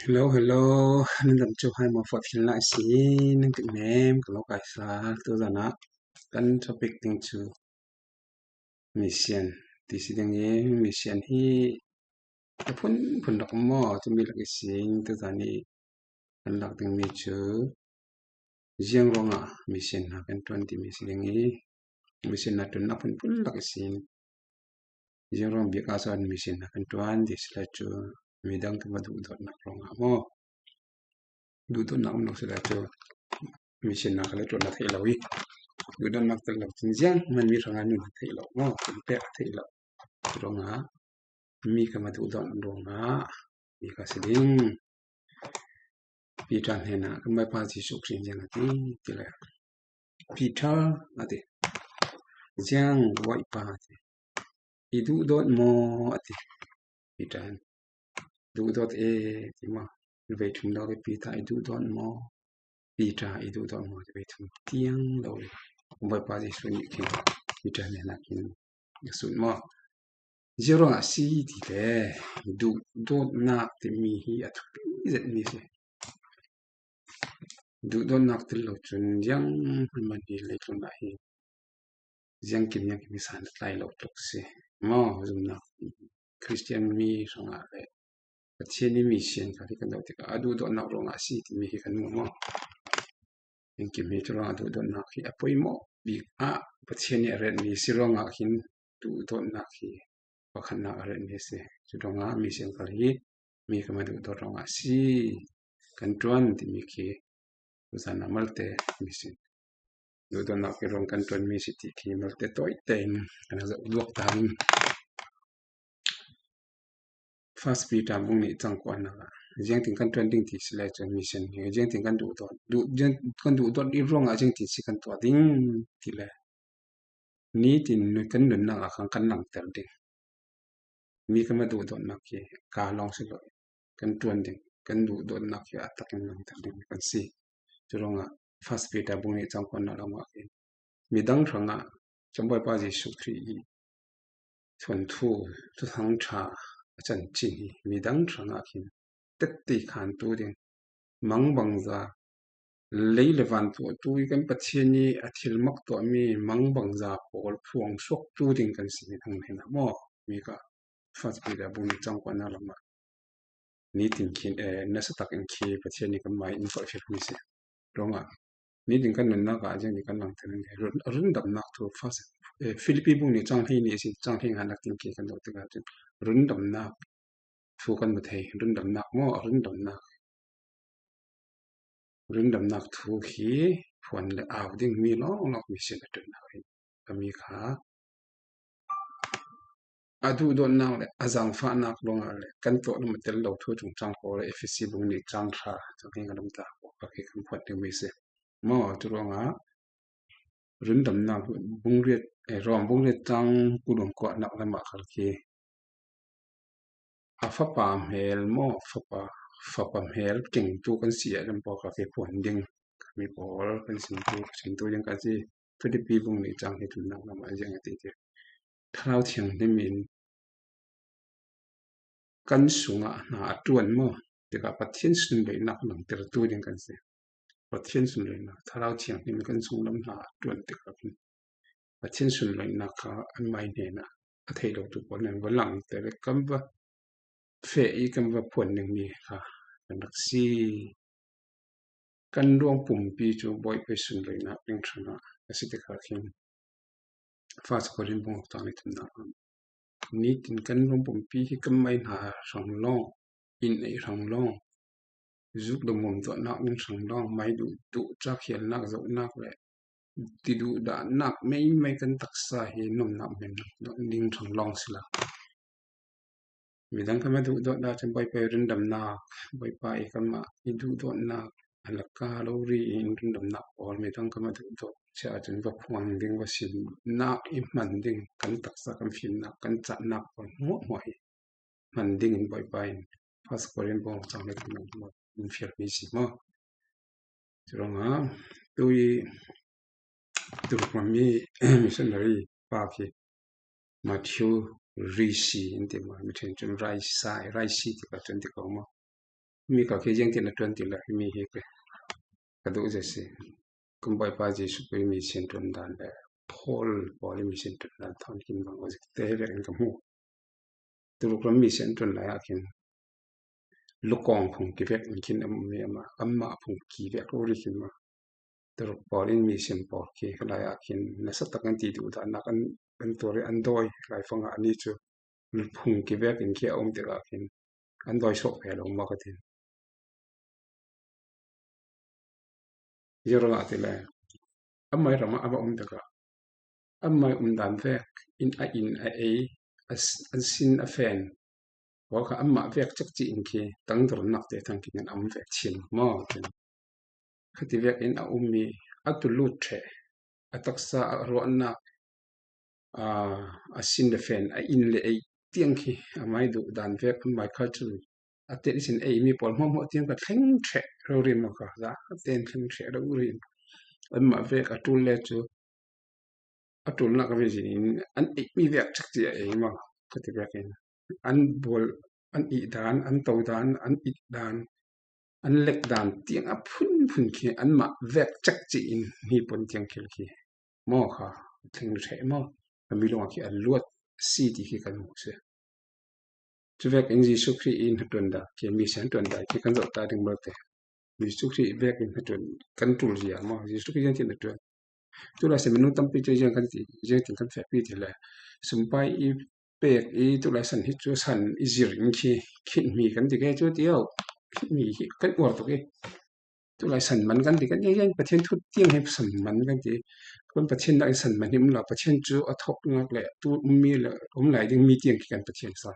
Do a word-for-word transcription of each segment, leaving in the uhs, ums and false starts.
Hello, hello. Nan dam cu hai maw, fak hin lai si. Nan tuk nem, ka lo kai sa. Tu zan ah kan topic ding cu mission ti si ding i, mission hi a phun phun rak maw, tu mi lak i sin, tu zan i kan lak ding mi cu ziang ruangah mission hna kan ṭuan ti mi si ding i, mission hna ṭuan a phun phun lak i sin. Ziang ruang bik ah cun mission hna kan ṭuan ti si lai cu, midang kan va duhdawtnak ruangah maw, duhdawtnak um lo si lai cu, mission hna kha le ṭuan a theih lo i, duhdawtnak tel lo cun ziang hman mi hrangah nun theih lo maw, kan pek a theih lo. Ruangah mi kan va duhdawt ruangah mi kha si ding. Peter hnenah kan Bawipa Jesuh Khrih ziang a ti, ti le, Peter a ti, ziang Bawipa a ti, i duhdawt maw a ti. Peter in, duhdawt e ti maw, vei thum lo i Peter i duhdawt maw, Peter i duhdawt maw ti vei thum tiang lo i, Bawipa Jesuh nih khin Peter hnenah khin a sut maw. Ziang ruangah si ti le, duhdawtnak timi hi a thupi zet mi si. Duhdawtnak tel lo cun ziang hman hi leitlun ah hi ziang kim ziang kim hi san tlai lo tuk si. Maw, zumnak Khristian mi hrangah le Pathian nih mission kha hi kan doh tikah a duhdawtnak ruangah a si timi hi kan hmuh maw? Ziang kim hi cu ruangah a duhdawtnak hi a poimawh bik ah Pathian nih a retmi si ruangah khin duhdawtnak hi pakhatnak a retmi a si. Cu ruangah mission kha hi mi kan va duhdawt ruangah a si kan ṭuan timi khi tuzan ah malte mission duhdawtnak hi ruang kan ṭuan mi si ti khi malte tawi tein kan zoh duak ta ding. First Peter bung nih cang kuanak ah ziangtin kan ṭuan ding ti si le cun mission hi ziangtin kan duhdawt, duh, ziang, kan duhdawt i ruangah ziangtin si kan tuah ding ti le nitin nu-, kan nunnak ah khan kan langter ding. Mi kan va duhdawtnak hi ka lawng si lo, kan ṭuan ding, kan duhdawtnak hi a takin langter ding kan si. Cu ruangah First Peter bung nih cang kuanak lam ah khin midang hrangah kan Bawipa Jesuh Khrih i thuanthu, thuthang ṭha a chanchin hi midang hrangah khin tetti khantu ding, mangbangza, lei le van tuahtu i kan Pathian i a thil mak tuahmi mangbangza pawl phuang suaktu ding kan si, midang hnenah maw? Mi kha First Peter bung nih cang kuanak lam ah nitin khin, eh, nasa takin khi Pathian nih kanmah in in tawlh fial mi si. Ruangah nitin kan nunnak ah ziangtin kan langter ding hi. Run, rundamnak thu First, eh, Filipi bung nih cang hleili a si, cang hleinganak tin khi kan doh tikah cun rundamnak thu kan hmu thei, rundamnak maw, rundamnak. Rundamnak thu hi phuan le au ding mi lawnglawng mission a ṭuannak hi a mi kha a duhdawtnak le a zaangfahnak ruangah le kan tuah lam a tel lo thu cungcang pawl le Efesi bung nih cang hra cang hi a lam ta pawl kha khi kan phuan ding mi si. Maw, cu ruangah rundamnak bung riat, eh, Rom bung riat cang kul kuanak lam ah khal khi a fapa hmel maw, fapa, fapa hmel kengtu kan si ah lam pawl kha khi phuan ding, mi pawl kan sintu, sintu ding kan si. Filipi bung nih cang hi thumnak lam ah ziang a ti ti. Thlarau Thianghlim in kan sungah hna a ṭuan maw? Tikah Pathian sunloihnak langtertu ding kan si. Pathian sunloihnak, Thlarau Thianghlim kan sunglam hna a ṭuan tikah khin Pathian sunloihnak kha anmai hnenah a thei lotu pawl nih an va langter i kan va feh i kan va phuan dingmi kha kan rak si. Kan ruang pumpi cu Bawipa sunloihnak ding hrangah a si tikah khin First Korin bung cang hleili thumnak ah nitin kan ruang pumpi hi kanmai hna hrang lawng, inn ei hrang lawng, zuk le mum tuahnak ding hrang lawng, mai duh, duh, cakhialnak, zohnak le tiduhdahnak meimei kan taksa hi nuamhnak men ding hrang lawng si lo. Midang kan va duhdawt ahcun Bawipa i rundamnak, Bawipa i kanmah i duhdawtnak, a laka lo ri in rundamnak pawl midang kan va duhdawt si ahcun va phuang ding, va sinnak i hman ding, kan taksa, kan fimnak, kan cahnak pawl hmuahhmuah hi hman ding in Bawipa in First Korin bung cang hleili thumnak in fialmi si maw? Cu ruangah tu i tu hmanmi missionary pa khi Matthew Risi in ti maw, mi ṭhen cun Raisai, Raisi ti kha cun ti ko maw. Mi kha khi ziangtin a ṭuan ti le, mi hi ka, ka duh zia si. Kan Bawipa Jesuh Khrih mi sin ṭuan dan le Paul, Paul mi sin ṭuan dan thawn kim bang aw zik te hi vekin ka hmu. Turuk ram mi sin ṭuan lai ah khin lukawng phung kivek in khin a um mi ama, amah phung kivek rori khin ma. Turuk pawl in mi sin pawl khi ka lai ah khin nasa tak an ti duh dan nak an, an tuar an dawi lai fanga ani cu phung kivek in khi a um tikah khin an dawi sawh ve lo maw ka ti. Ziang ruangah ti le amai ramah a va um tikah amai um dan vek in a in a ei, a s-, an sin a fen pawl kha amah vek cekci in khi tangdornak te thang khin an um ve chin maw? Khati vek in a ummi a tulut ṭheh, a taksa a ruahnak, aa, a sin le fen, a in le ei tiang khi amai duh dan vek, amai culture a tel sin ei mi pawl hmuahhmuah tiang kha thleng ṭheh rori maw kha, za a ten thleng ṭheh rori. Anmah vek a ṭul le cu a ṭulnak a ve zin in an eihmi vek cekci a ei maw? Khati vek in an bual, an ih dan, an to dan, an ih dan, an lek dan tiang a phunphun khi anmah vek cekci in hnipuan tiang khel khi maw kha thleng ṭheh maw? A mi lungah khi a luat si ti khi kan hmu si. Cuvek in Jesuh Khrih in hnaṭuan dah khi, mi sin hnaṭuan dah khi kan zoh ta ding malte. Jesuh Khrih vek in hnaṭuan kan ṭul zia maw? Jesuh Khrih ziangtin hnaṭuan. Tulai sin minung tampi cu ziang kan ti, ziangtin kan fehpi ti le sumpai i pek i tulai san hi cu san i zir in khi khinhmi kan ti ke cu ti au. Khinhmi hi kan uar tuk i. Tulai san man kan ti kan, ei, ei, Pathian thu tiang hi san man kan ti. Kan Pathian nak in san man hi um lo, Pathian cu a thawk ngak le tu ummi le um lai ding mi tiang khi kan Pathian san,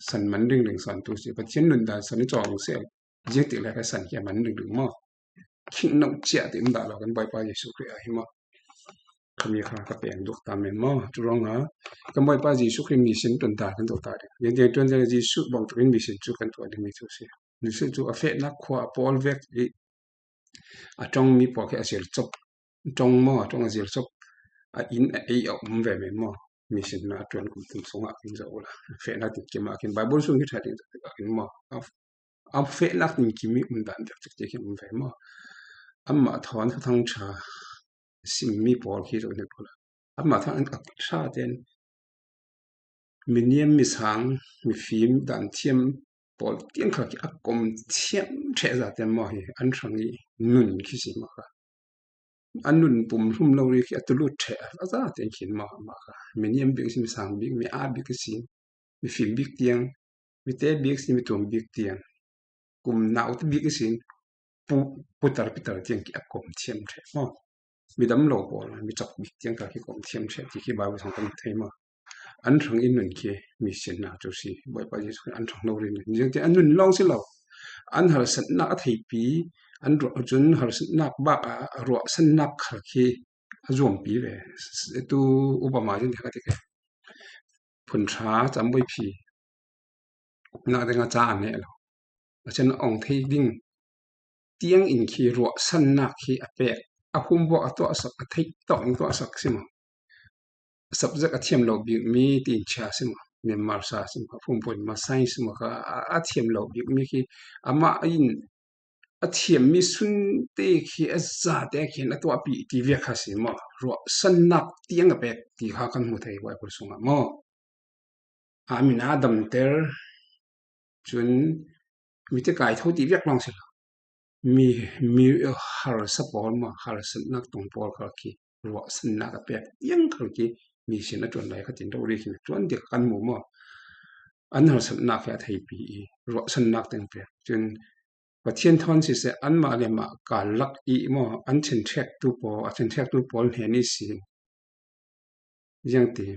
san man ringring san tu si. Pathian nun dan san i cawng sel. Ziang ti le ka san hi a man ringring maw? Khing no cia ti um dah lo kan Bawipa Jesuh Khrih a hi maw? Khami kha ka peng duak ta men maw? Cu ruangah kan Bawipa Jesuh Khrih mi sin ṭuan ta kan duak ta ding. Ziang tiang ṭuan tiang Jesuh bang tukin mi sin cu kan tuah ding mi cu si. Jesuh cu a fehnak khua a pawl vek i a ṭongmi pawl khi a zir cop, ṭong maw, a ṭong a zir cop, a in a ei a um ve men maw? Mi sin na a ṭuan kum tum sungah in zoh ula. Fehnak tinkim ah khin Baibal sung khi ṭha ding zoh tikah khin maw? A, a fehnak tinkim i um dan dek cek khi um ve maw? Amah thawn Thuthang ṭha simmi pawl khi zoh hnik ula. Amah thawn an ṭha tein miniam, misang, mifim, danthiam pawl tiang kha khi a kom thiam ṭheh zate maw hi an hrang i nun khi si maw kha. A nun pum hlum lo ri khi a tulut ṭheh a za tiang khin maw mah kha. Miniam bik si, misang bik, mi a bik si, mifim bik tiang, mite bik si, mituam bik tiang, kum naute bik ihsin pu, putar pitar tiang khi a kom thiam ṭheh maw? Midam lo pawl, mi cak bik tiang kha khi kom thiam ṭheh ti khi Baibal sung kan thei maw? An hrang i nun khi mi sinnak cu si, Bawipa Jesuh Khrih an hrang lo rin ziang ti an nun lawng si lo. An harsatnak a theipi, an ruah cun harsatnak bak a ruahsannak khal khi a zuampi ve. Tu upama ziang ti kha ti ke. Phunṭha cam buaiphi nak ding a ca a neh lo. A chan a ong thei ding tiang in khi ruahsannak khi a pek, a homework a tuahsak, a theih tawk in tuahsak si maw? Subject a thiam lo bikmi tin chia si maw? Myanmar sa si maw? Phunphun ma science si maw kha a, a thiam lo bikmi khi amah in a thiammi sunte khi a zate khi a tuahpi ti viak kha si maw? Ruahsannak tiang a pek ti kha kan hmu thei Baibal sungah maw? A min a damter cun mite kai tho ti viak lawng si lo. Mi, mi harsa pawl maw, harsatnak tung pawl khal khi ruahsannak a pek tiang khal khi mi sin a ṭuan lai kha tin rori khin a ṭuan ti kha kan hmu maw? An harsatnak khi a theipi i ruahsannak tiang pek. Cun Pathian thawn siseh, anmah le mah karlak i maw, an thinṭhektu pawl, a thinṭhektu pawl hnen ihsin ziang ti,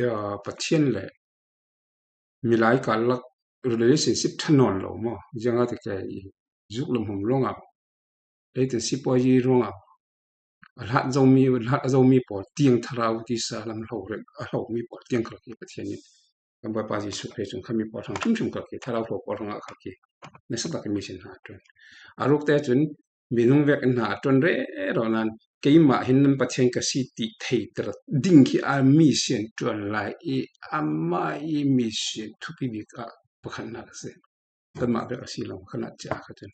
aa, Pathian le milai karlak relationship ṭha nawn lo maw? Ziangah ti ke i zuk lam hum ruangah, leitin sipuayi ruangah a hlat zomi, a hlat a zomi pawl tiang thlarau tisa lam hlo rek a hlomi pawl tiang khal khi Pathian in kan Bawipa Jesuh Khrih cun khami pawl hrang hrimhrim khal khi, thlarau hlo pawl hrangah khal khi nasa takin mi sin hna ṭuan. A rukte cun minung vek in hna a ṭuan rero nan, keimah hin nan Pathian ka si ti theiter ding khi a mission ṭuan lai i, amah i mission thupi bik ah pakhatnak a si. Kanmah vek a si lo, khanat cia kha cun.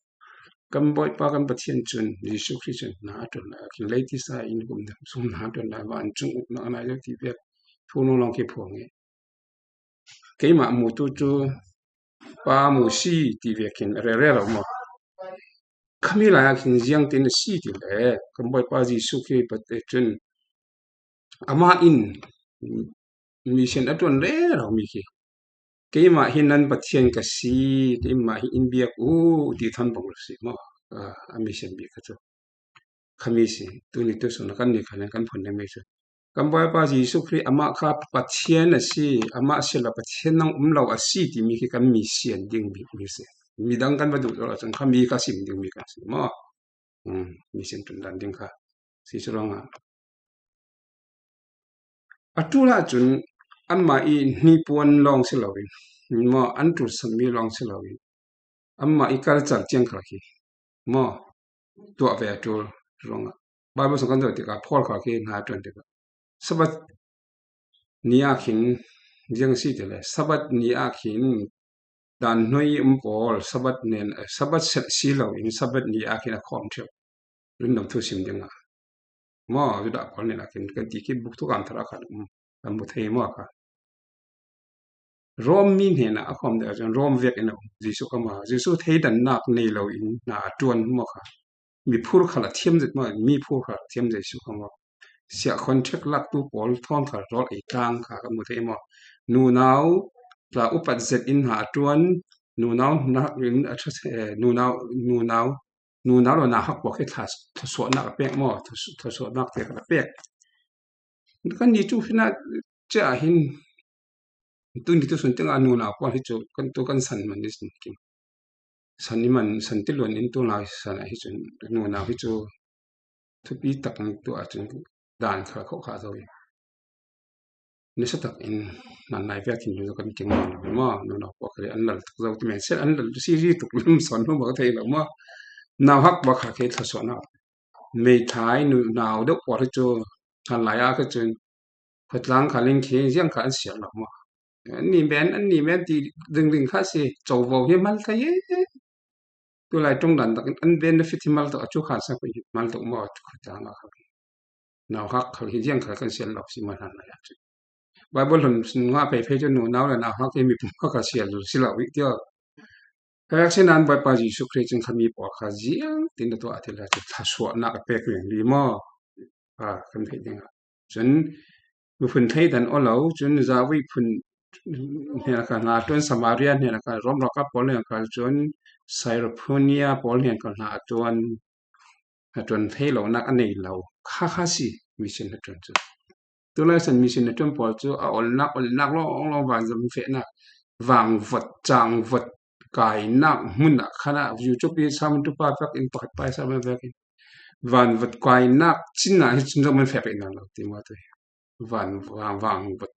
Kan Bawipa kan Pathian cun, Jesuh Khrih cun hna a ṭuan lai, a khin lei tisa in kum deuh sung hna a ṭuan lai, vancung uknak a nai lo ti vek, thunung lawng khi phuang i. Keimah mutu cu pa mu si ti vek khin a rere lo maw? Khami lai ah khin ziang tin a si ti le, kan Bawipa Jesuh Khrih Pathian cun amah in mission a ṭuan rero mi khi keimah hi nan Pathian ka si, keimah hi in biak u ti thawn bang si maw? A, a mission bik kha cu. Khami si, tuni tu sun kan ni khan kan phun ding mi cu. Kan Bawipa Jesuh Khrih amah kha Pathian a si, amah si lo Pathian nang um lo a si timi khi kan mission ding bik mi si. Midang kan va duh lo cun khami kha sim ding mi kan si maw? Um, mission ṭuan dan ding kha si cu ruangah. A ṭul ahcun anmah i hnipuan lawng si loin, maw, an ṭulsanmi lawng si loin, anmah i culture ciang khal khi, maw, tuah ve a ṭul ruangah. Baibal sung kan zoh tikah Paul khal khi hna a ṭuan tikah Sabbath ni ah khin ziang si ti le, Sabbath ni ah khin dan hnuai i um pawl, Sabbath nen, eh, Sabbath set si loin Sabbath ni ah khin a khawm ṭheu. Rinnom thu sim dingah maw, Judah pawl nen ah khin kan ti khi buk thukam thar ah khan um, kan hmu thei maw kha. Rom mi hnenah a khawm deuh ahcun Rom vek in a um. Jesuh kha maw, Jesuh theidannak nei loin hna a ṭuan maw kha. Miphur khal a thiam zet maw, miphur khal a thiam zet Jesuh kha maw. Siah contract laktu pawl thawn khal rawl ei tlang kha kan hmu thei maw. Nunau tla upat zet in hna a ṭuan, nunau nak in a ṭha, eh, nunau, nunau, nunau lo nauhak pawl khi thla, thluasuahnak a pek maw, thluasuahnak te kan a pek. Kan ni cu hin ah cia hin tuni tu sun tengah nunau pawl hi cu kan tu kan san man ni sin kim. San i man, san ti luan in tu lai san ah hi cun nunau hi cu thupi tak in tu ah cun dan khal khawh kha zo i. Nasa tak in hlanlai vial thin cu kan keng lo maw, nunau pawl khal an lal tuk zo ti men sen an lal si ri tuk lam sawn hnu maw ka thei lo maw. Nauhak pawl khal khi thluasuahnak. Meithai nunau deuh pawl hi cu hlanlai ah ka cun Khuatlang kha ling khi ziang kha an siar lo maw? An ni men, an ni men ti dingding kha si, covo hi mal thei e. Tulai ṭung dan takin an benefit hi mal tuk, a cu khan sa hi mal tuk maw, khuatlang a kha. Nauhak khal hi ziang kha kan siar lo si maw hlan lai ah cun. Baibal hun ngah phei phei cu nunau le nauhak hi mipum kha kha siar lo si lo i tio. Ka rak si nan Bawipa Jesuh Khrih cun khami pawl kha ziang tin a tuah a ti lai cu thluasuahnak a pek riangri maw? A kan theih dingah. Cun miphun thleidan aw lo, cun zawi phun hnen kha hna ṭuan, Samaria hnen kha, Rom ralkap pawl hnen kha, cun Syrophonia pawl hnen kha hna a ṭuan, a ṭuan thei lonak a nei lo. Kha kha si, mission a ṭuan cu. Tulai san mission a ṭuan pawl cu a olnak, olnak lawng lawng vanzam fehnak, vangvot, cangvot, kainak hmun ah khan ah YouTube i sermon tupa vekin pakhat pa i sermon vekin vanvot kainak cin ah hi cun zohman feh peih nan lo ti maw tu hi. Van, van, vangvot.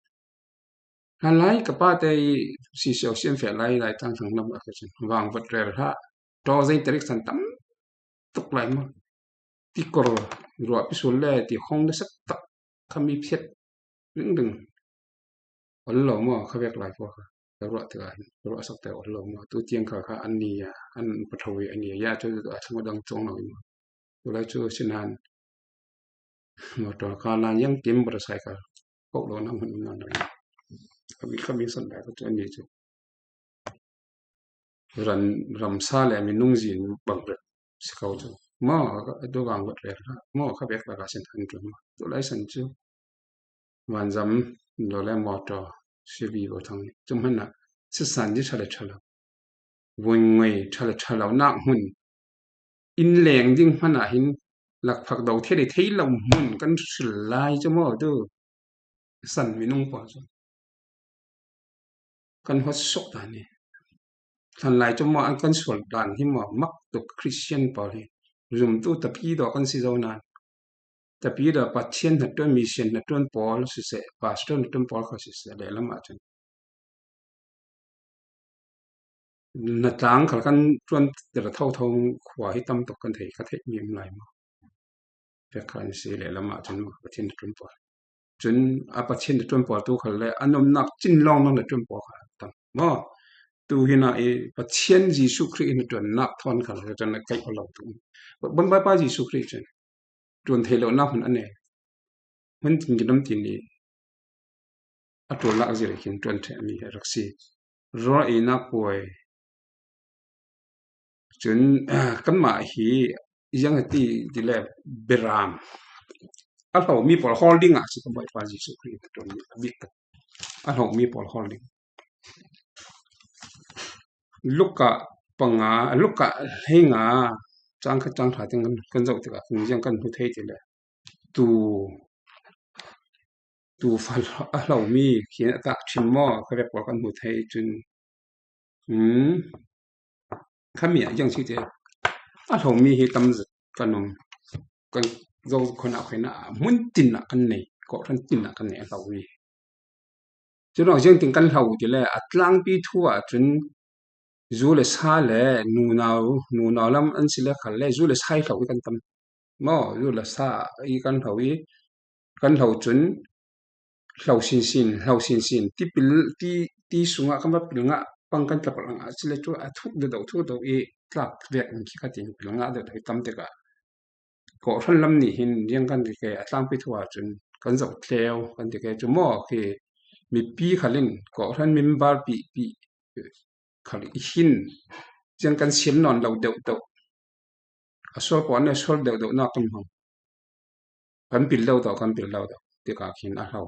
Hlanlai ka pa te i C C O C an feh lai, lai tang thang lam ah ka cun vangvot rel hlah. Ṭawng zeng tarik san tam tuk lai maw? Ti kor ruah pi sul le ti hong na sak tak khami phiat ringring. Ol lo maw, kha vek lai pawh kha ka ruah tikah hin ka ruah sak te ol lo maw? Tu tiang kha kha an ni ya, an patho i an ni ya, ya cu a thang dang cawng lo i maw? Tu lai cu sinan motor kha nan yang kim motorcycle ko lo na hmun nan lo i. Khami khami san lai ka cu an ni cu. Ran, ramsa le minung zin bang rat si ko cu. Maw, a tu vang vat rel hlah. Maw, kha vek taka sin han ṭuan maw. Tu lai san cu. Vanzam lo le motor, C V bo thang. Cu hmanh ah sisan dih ṭha le ṭha lo. Vun ngei ṭha le ṭha lo nak hmun. Inn leng ding hmanh ah hin lakphak do thei le thei lo hmun kan hril lai cu maw tu. San minung pawl cu. Kan huat suk dan hi. Hlanlai cu maw an kan sual dan hi maw, mak tuk Christian pawl hi. Zumtu tapidaw kan si zo nan. Tapidaw Pathian hnaṭuan, mission hnaṭuan pawl siseh, pastor hnaṭuan pawl kha siseh, lehlam ah cun. na tlang khal kan ṭuan tir thotho khua hi tam tak kan thei, ka theih mi um lai maw? Pek kha an si leh lamah cun maw, Pathian na ṭuan pawl. Cun a Pathian na ṭuan pawl tu khal le a nomnak cin lawng nang na ṭuan pawl kha tam maw? Tu hi na i Pathian Jesuh Khrih na ṭuannak thawn khal le cun a kaih aw lo tu. Ban Bawipa Jesuh Khrih cun ṭuan thei lonak hun a nei. Hun tin ki dam tin i a ṭuan lak zia le khin ṭuan ṭheh mi he rak si. Ruah i nak puai. Cun, ah, kanmah hi ziang a ti, ti le beram. A hlo mi pawl hawl dingah si ka Bawipa Jesuh Khrih ṭuan a bik tak. A hlo mi pawl hawl ding. Luka panga, Luka hleinga, cang khat cang ṭha teng kan, kan zoh tikah, ziang kan hmu thei ti le. Tu, tu fa a hlo mi khi a tak ṭhin maw, ka vek pawl kan hmu thei cun. Hmm. Khami ah ziang si te. A hlo mi hi tam zet kan um. Kan zo khona khona hmun tin ah kan nei, kawhhran tin ah kan nei a hlo mi. Cun ziang tin kan hlo ti le a tlangpi thu ah cun zu le sa le nunau, nunau lam an si le khal le zu le sa i hlo i kan tam. Maw, zu le sa i kan hlo i, kan hlo cun hlo sinsin, hlo sinsin, ti pil, ti, ti sungah kan va pil ngah pang kan tlapal ngah si le cu a thuk deuh deuh, thuk deuh i tlak vek in khi khatin pil ngah deuh deuh i tam tikah kawhhran lam nih hin ziang kan ti ke, a tlangpi thu ah cun kan zoh tleu kan ti ke cu maw khi mipi khal in kawhhran member pi, pi khal i hin ziang kan siam nawn lo deuh deuh. A sual pawl nih sual deuh deuh nak kan hmang. Kan pil lo deuh, kan pil lo deuh tikah khin a hlo.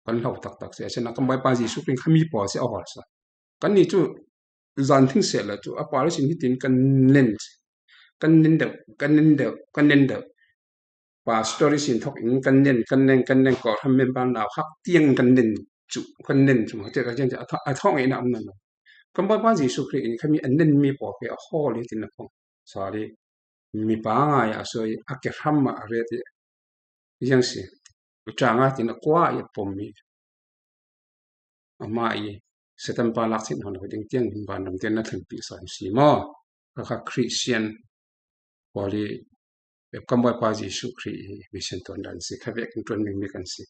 Kan hlo taktak si. Asinain kan Bawipa Jesuh Khrih khami pawl si a hawl sa. Kannih cu zan thing seh lo cu a par sin hitin kan nen. Kan nen deuh, kan nen deuh, kan nen deuh. Pastor i sin thok in kan nen, kan nen, kan nen, kawhhran member nau hak tiang kan nen cu, kan nen cu, a thawng in a um nan. Kan Bawipa Jesuh Khrih in khami a nen mi pawl khi a hawl i tin a phong. Sorry. Mipa ngai a soi, a kehram ah a ret i ziang si. Ṭanga tin a kua i a pom mi. Amah i Satan pa lak sin hon ho ding tiang in van lam tiang na thlenpi sa si maw? Ka kha Christian pawl i kan Bawipa Jesuh Khrih i mission tuan dan si, kha vek in tuan mi kan si.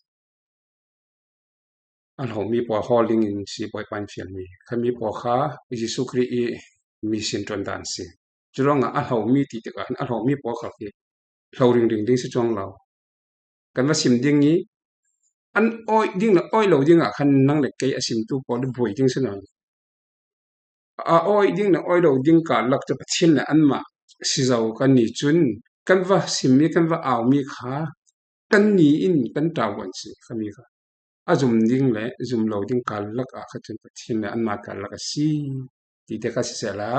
A hlo mi pawl hawl ding in si Bawipa in fial mi. Khami pawl kha Jesuh Khrih i mission tuan dan si. Curuangah a hlo mi ti tikah a hlo mi pawl kha khi hlo ringring ding si cuang lo. Kan va sim ding i an awih ding le awih lo dingah khan nang le kei a simtu pawl buai ding si lo. A awih ding le awih lo ding karlak cu Pathian le anmah si zo kan ni cun kan va sim mi, kan va au mi kha kan ni in kan ṭauan si khami kha. A zum ding le zum lo ding karlak ah kha cun Pathian le anmah karlak a si. Ti te kha sisehla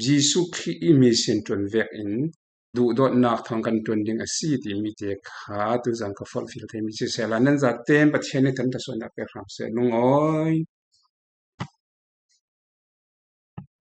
Jesuh Khrih i mission tuan vek in duhdawtnak thawng kan tuan ding a si timi te kha tuzan ka forhfial thei mi sisehla nan zaten Pathian nih kan thlawsuahnak pek hram seh, lungawi.